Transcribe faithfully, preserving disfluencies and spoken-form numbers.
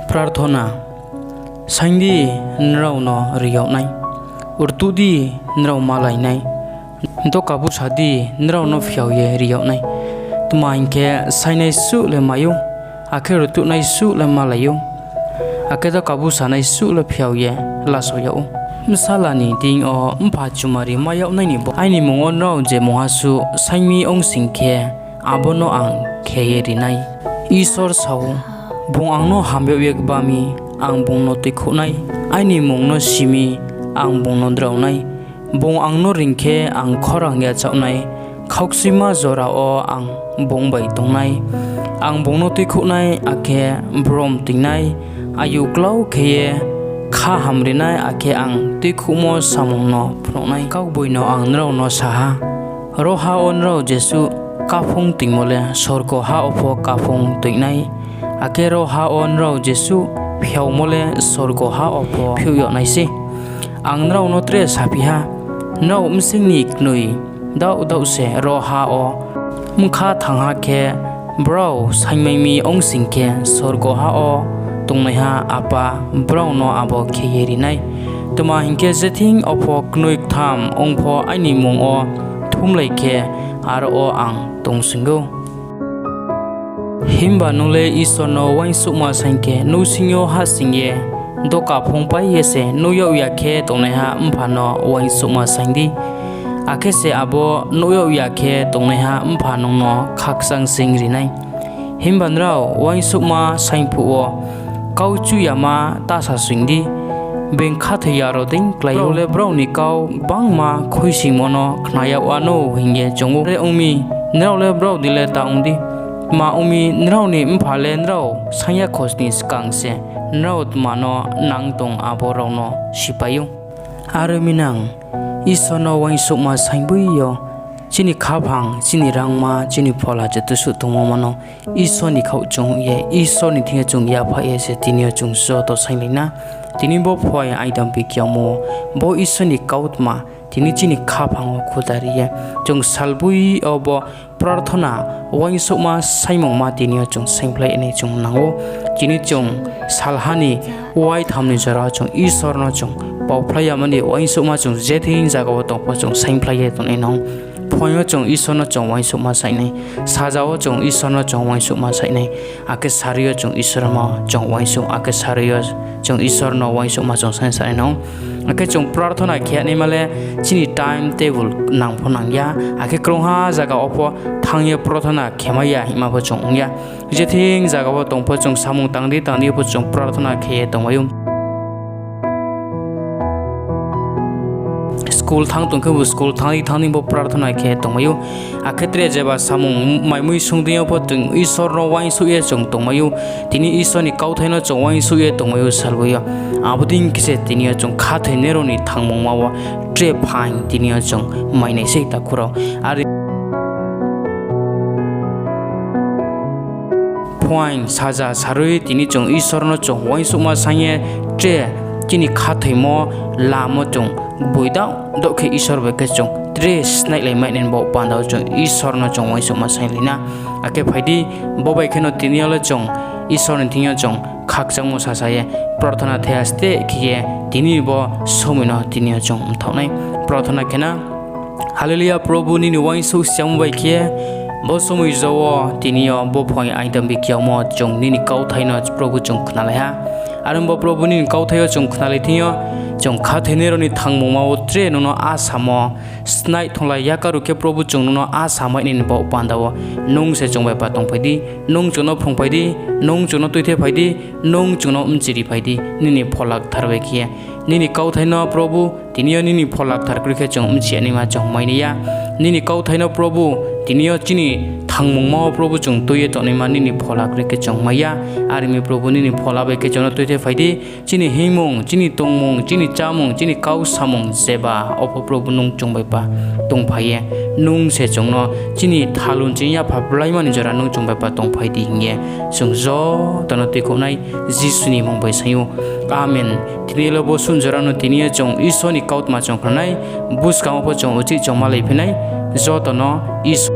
Prarthona. Saing di, nrao no ri yag nai. Rtuh di, nrao malai nai. Doka busa di, nrao no phiao ye ri yag nai. Tma hing khe, saingnai suh le mai ou, akhe rtuhnai suh le malai ou, akhe doka busanai suh le phiao ye lasao yag ou. Bsala ni deing yo mpha chumari mai yag nai ni bo, aini mmung wo nrao je mungha suh saing mi ong sing khe, abo no ang khe ye ri nai. Isor sa ou, bung ang no ham yag ye gba mi, ang bung no tuikhouh nai. Aini mmung no si mi, ang bung no drao nai. Bung ang no reing khe, ang khorang yachaoh nai. Khaukchuima jora wo ang bung bai tong nai. Ang bung no tuikhouh nai, akhe brom toing nai. Ayu klau khe ye kha hamri nai, akhe ang tuikhouhmo samung no phnuh nai. Kaugboino ang nrao no sa ha, ro ha wo nrao jesuh káphung toingmo le sorgo ha wo pho káphung toing nai. Akhe ro ha wo nrao jesuh phiaomo le sorgo ha wo pho phiouh yag nai sei. Ang nrao no tre saphi ha, nrao bsing ni knoi daoh daoh se ro ha wo bkha thanng ha khe, brao saingmai mi ong sing khe, sorgo ha wo tongnaiha Apa brao no abo khe ye ri nai. Tma hing khe, jething yo pho knoi ktham ong pho aini mmung wo kthumlai khe, aro wo ang tongsoing ou. Himba nung le Isor no uaingsouhma saing khe, nouhsing yo hahsoing ye, doka phungpai ye se nuh yag ya khe tongnaiha Mpha no uaingsouhma saing di. Akhe se abo nuh yag ya khe tongnaiha Mpha nung no khakchangsoing ri nai. Himba nrao uaingsouhma saing phuh wo kau chuh yama ta sasoing di, being khathoi ya rao dei klái ou. Brao le brao ni kau gbangma khuisoingmo no khna yag wanou hing ye choung ou. Are ong mi, nrao le brao dei le ta ong di. Tma ong mi, nrao ni Mpha le nrao saing ya khosning skang se nrao tma no nang tong abo rao no sipai ou. Are ong mi nang Isor no uaingsouhma saing boi yo, chini khaphang, chini rangma, chini phola joto suh tongmo no Isor ni khaoh chung ye, Isor ni thing yo chung yaphaih ye se tini yo chung joto sainglai na. Tini bo phuaing aidampi kiyamo, bo Isor ni kautma tini chini khaphang wo khuda ri ye, chung salboi yo bo prarthona uaingsouhma saingmungma tini yo chung saingphlai nai chung nang ou. Tini chung salha ni uaitham ni jora wo chung Isor no chung pauphlai yama ni uaingsouhma chung jething zaga wo tong pho chung saingphlai ye tongnai nang ou. Phuaing yo chung Isor no chung uaingsouhma saing nai, saja wo chung Isor no chung uaingsouhma saing nai, akhe sarui yo chung Isor no chung uaingsouh, akhe sarui yo chung Isor no uaingsouhma chung saing sa nai nang ou. Akhe chung prarthona khe naima le chini time table nang pho nang ya, akhe krungha zaga wo pho thanng ye prarthona khemai ya hingma pho chung ong ya. Jething zaga wo tong pho chung samung tang di tang di yo pho chung prarthona khe ye tongmai ou. School thanng tong khebu school thanng di thanng di bo prarthona khe tongmai ou. Akhe tre jeba samung maimui sung dei yo pho chung Isor no uaingsouh ye chung tongmai ou. Tini Isor ni kauthai no chung uaingsouh ye tongmai ou salboi yo. Abo dei khe se tini yo chung khathoinai rao ni thangmungma wo tre phaing tini yo chung mai nai sei takhu rao. Are phuaing saja sarui tini chung Isor no chung uaingsouhma saing ye tre chini khathoimo lamo chung gboi daoh daoh khe Isor bai khe chung tre snailai mai nai bo panda wo chung Isor no chung uaingsouhma sainglai na. Akhe phai di, bo bai kheno tini yo le chung Isor ni thing yo chung khakchangmo sasa ye prarthona thai aste khe ye tini bo somoi no tini yo chung mthaoh nai. Prarthona khe na. Hallelujah, Probhu, nini uaingsouh siamo bai khe bo somoi jo wo tini yo bo phuaing aidampi kiyamo chung nini kauthai no Probhu chung khnalai ha. Are ong bo Probhu nini kauthai yo chung khnalai thing yo, chung khathoinai rao ni thangmungma wo tre nung no asamo snaih thonglai ya karuh khe Probhu chung nung no asa mai nai ni bo panda wo nung se chung bai pa tongphai di, nung chung no phrungphai di, nung chung no tuithe phai di, nung chung no mchiri phai di, nini Phola Kthar bai khe ye. Nini kauthai no Probhu, tini yo nini Phola Kthar kroi khe chung mchi ya naima chung mai nai ya. Nini kauthai no Probhu, tini yo chini thangmungma wo Probhu chung tui ye tongnaima nini Phola kroi khe chung mai ya. Are ong mi Probhu nini Phola bai khe chung no tuithe phai di, chini hingmung, chini tongmung, chini chámung, chini kau samung jeba wo pho Probhu nung chung bai pa tongphai ye. Nung se chung no chini thalun chini yapha blaima ni jora nung chung bai pa tongphai di hing ye chung joto no tuikhouh nai Jisu ni mmung bai saing ou. Amen. Tini le bo suh jora no tini yo chung Isor ni kautma chung khna nai, buskang wo pho chung uchih chung malaiphi nai, joto no Isor